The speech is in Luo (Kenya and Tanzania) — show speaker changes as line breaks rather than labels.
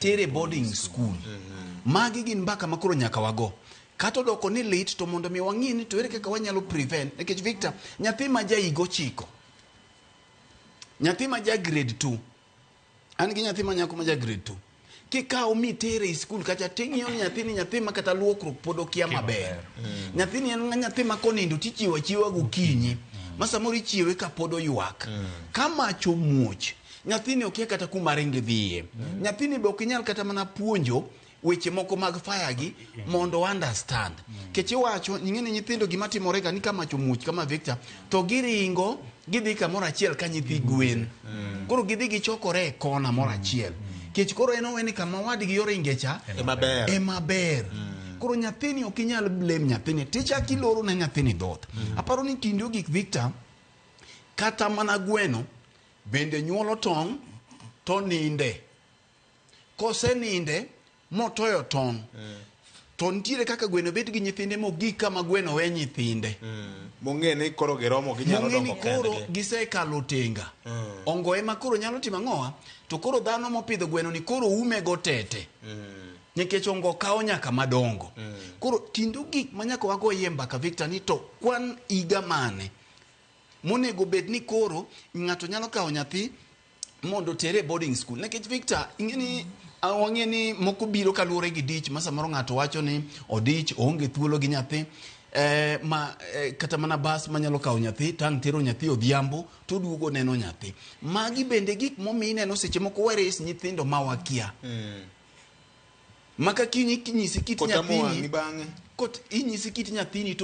tere boarding school. Magi gin mbaka ma koro nyaka wago. Kata odoko ni lit, to mondo mi wang'i ni to ere kaka wanyalo prevent. Nikech Victor, nyathi ma ja higa 9, nyathi ma ja grade 2, an gi nyathi ma nyako ma ja grade 2, kikawo mitere e skul kacha, ting'iyo ni nyathini nyathi ma kata luokruok pod okia maber. Nyathini en nyathi ma konindo tichiewo achiewa gokinyi, ma samoro ichiewe ka pod oywak. Ka mach omuoch, nyathini okia kata kuma ringi dhiye. Nyathini be ok inyal kata mana puonjo weche moko mag fire gi mondo understand. Kech iwacho, ing'e ni nyithindo gima timore ga ni ka mach omuoch kama, Victor, to giringo gidhi kamoro achiel ka nyithi gwen. Koro gidhi gichokore e kona moro achiel. Kech koro en oweni kama wadgi oringe cha
Ema ber.
Ema ber. Koro nyathini ok inyal blame nyathini. Tichak iloro ne nyathini dhoth. Aparo ni kinde ogik, Victor, kata mana gweno bende nyuolo tong' to ninde. Koseninde motoyo tong', to nitiere kaka gweno bet gi nyithinde mogik kama gweno we nyithinde.
Mong'e ni koro giromo, ginyalo
mong'e ni
dongo
koro
kendgi.
Gisekalo tenga. Ongo ema koro nyalo timo ang'owa? To koro dhano mopidho gweno ni koro ume go tete. Nikech ongo kawo nyaka madongo. Koro kinde ogik ma nyaka wago iye mbaka, Victor, ni to kwan higa mane monego bed ni koro ng'ato nyalo kawo nyathi mondo otere e boarding school. Nikech Victor, ing'e ni wang'e ni moko biro kaluwore gi dich ma samoro ng'ato wacho ni odich, oonge thuolo gi nyathi, ma kata mana bas manyalo kawo nyathi tang' tero nyathi odhiambo to oduogo neno nyathi. Magi bende gik momiyo ineno seche moko wares nyithindo ma wakia. Ma ka kiny inyisi kit
Kotamo wang'i
nyathini
bang'e.
Kot inyisi kit nyathini to